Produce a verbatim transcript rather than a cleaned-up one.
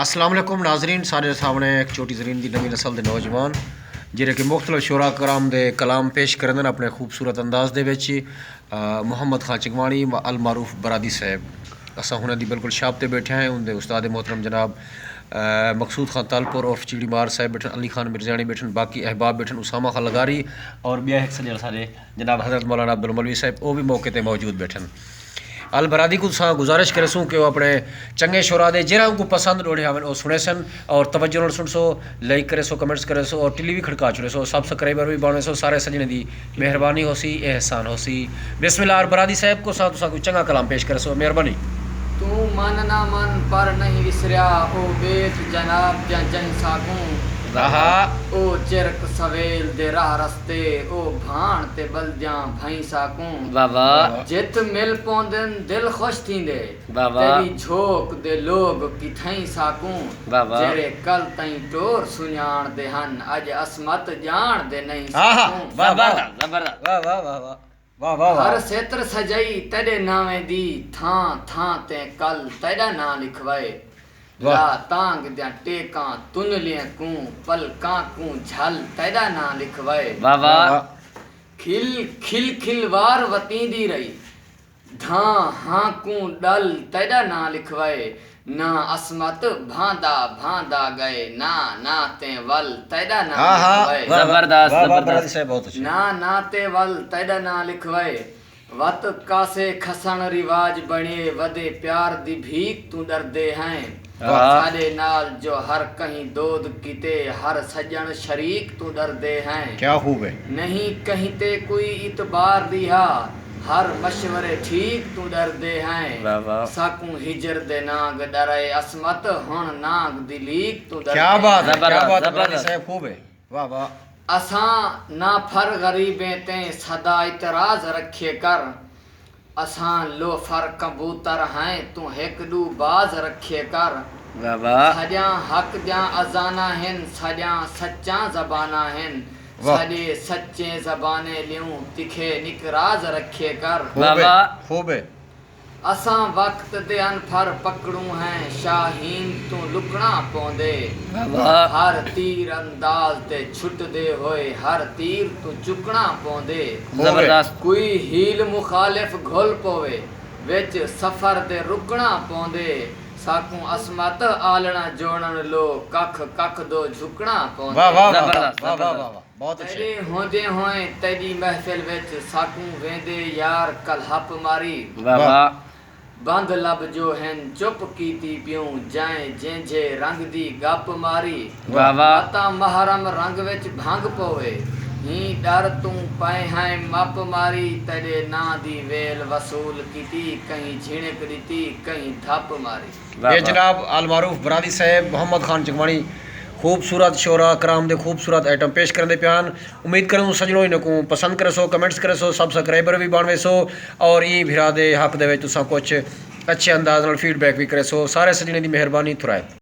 السلام علیکم ناظرین، سارے سامنے ایک چھوٹی زرین دی نویں نسل دے نوجوان جڑے کہ مختلف شعراء کرام دے کلام پیش کریندن اپنے خوبصورت انداز دے وچ۔ آ، محمد خان چنگواݨی و المعروف برادی صاحب، اساں ہناں دی بالکل شاپ تے بیٹھے ہیں۔ ان دے استاد محترم جناب، آ، مقصود خان تالپور عرف چیڑی مار صاحب بیٹھن، علی خان مرزیانی بیٹھن، باقی احباب بیٹھن، اسامہ خان لغاری اور ٻیا ہک سڄݨ ساݙے جناب حضرت مولانا عبدالمولوی صاحب، او وی موقع تے موجود بیٹھن۔ البرادی کوں اساں گزارش کریسوں کہ او اپݨے چنڳے شعراء دے، جیڑھا اونکوں پسند ݙوہڑے ہاون، او سݨیسن اور توجہ نال سݨسو، لائک کریسو، کمنٹس کریسو اور ٹلی وی کھڑکا چھوڑیسو، سبسکرائبر وی بݨیسو، سارے سڄݨیں دی مہربانی ہوسی، احسان ہوسی۔ بسم اللہ، البرادی صاحب کوں اساں کوئی چنڳا کلام پیش کریسو، مہربانی۔ توں من نہ من پر نہیں وسریا، او ٻیٹ جناب دیاں جہیں ساکوں۔ واہ۔ او چرک سویل دے راہ رستے، او بھاݨ تے ٻلدیاں بھئیں ساکوں۔ واہ واہ۔ جتھ مل پوندن دل خوش تھیندے، واہ واہ۔ تیݙی جھوک دے لوگ کتھئیں ساکوں۔ واہ واہ۔ جیڑھے کل تئیں ٹور سنڄاݨ دے ہن، اڄ عصمت ڄاݨ دے نہیں آہا، ساکوں۔ واہ واہ۔ زبردست، زبردست۔ واہ واہ، واہ واہ۔ واہ واہ واہ۔ ہر ستر سجائی تیݙے ناویں دی، تھاں تھاں تے کل تیݙا ناں لکھوائے۔ واہ۔ لا تانگھ دیاں ٹیکاں تنلیں کوں، پلکاں کوں جھل تیݙا ناں لکھوائے۔ واہ واہ۔ واہ۔ کھل کھل کھلوار وتیندی رہی، دھاں ہاں کوں ݙل تیݙا ناں لکھوائے۔ ناں عصمت بھاندا بھاندا ڳئے، ناں ناں تے ول تیݙا ناں ہاں ہاں، لکھوائے۔ واہ واہ، زبردست، واہ واہ، زبردست۔ برادی صاحب بہت اچھے۔ ناں ناں تے ول تیݙا ناں لکھوائے۔ وت کاسے کھسݨ رواج بݨیے، ودے پیار دی بھیک توں ݙردے ہیں۔ واہ۔ ساݙے نال جو ہر کہیں دود کیتے، ہر سڄݨ شریک توں ݙردے ہیں۔ کیا خوب ہے۔ نہیں کہیں تے کوئی اعتبار ریہا، ہر مشورے ٹھیک توں ݙردے ہیں۔ واہ واہ۔ ساکوں ہجر دے نانگ ݙرائے عصمت، ہݨ نانگ دی لیک توں ݙردے ہیں۔ کیا بات ہے، کیا بات ہے، زبردست۔ برادی صاحب خوب ہے۔ واہ واہ۔ اساں نہ پھر غریبیں تے سدا اعتراض رکھیے کر، اساں لوفر کبوتر ہیں، توں ہک ݙو باز رکھیے کر۔ واہ واہ۔ ساݙیاں حق دیاں اذاناں ہن، ساݙیاں سچاں زباناں ہن، واہ۔ ساݙے سچیں زبانیں لیوں تکھے نک راز رکھیے کر۔ واہ واہ۔ خوب ہے، خوب ہے۔ اساں وقت دے انپڑھ پکڑوں ہیں، شاہین توں لکݨا پوندے۔ واہ واہ۔ ہر تیر انداز تے چھٹدے ہوئے، ہر تیر توں چکݨا پوندے۔ خوب ہے۔ زبردست۔ کوئی حیل مخالف گھل پووے، وچ سفر دے رکݨا پوندے۔ ساکوں عصمت آلݨا جوڑݨ لو، ککھ ککھ دو جھکݨا پوندے۔ واہ واہ واہ، زبردست، واہ واہ زبردست۔ واہ واہ، بہت اچھے۔ تیݙے ہوندیں ہوئیں تیݙی محفل وچ ساکوں ویندے یار کلہپ ماری۔ واہ واہ۔ واہ۔ بند لب جو ہن چپ کیتی پیوں، جئیں جینجھے رنگ دی ڳپ ماری۔ واہ واہ۔ متاں محرم رنگ وچ بھنگ پووے، ہیں ݙر توں پئے ہیں مپ ماری، تیݙے ناں دی ویل وصول کیتی، کہیں جھݨک ݙتی، کہیں دھپ ماری۔ واہ اے واہ۔ جناب المعروف برادی صاحب محمد خان چنگواݨی خوبصورت شعراء کرام دے خوبصورت آئٹم پیش کریندے پئے ہن۔ امید کریندوں سڄݨو انہاں کوں پسند کریسو، کمنٹس کریسو، سبسکرائبر وی بݨ ویسو اور ایں بھرا دے حق دے وچ تساں کجھ اچھے انداز نال فیڈ بیک وی کریسو۔ سارے سڄݨیں دی مہربانی، تھرائے۔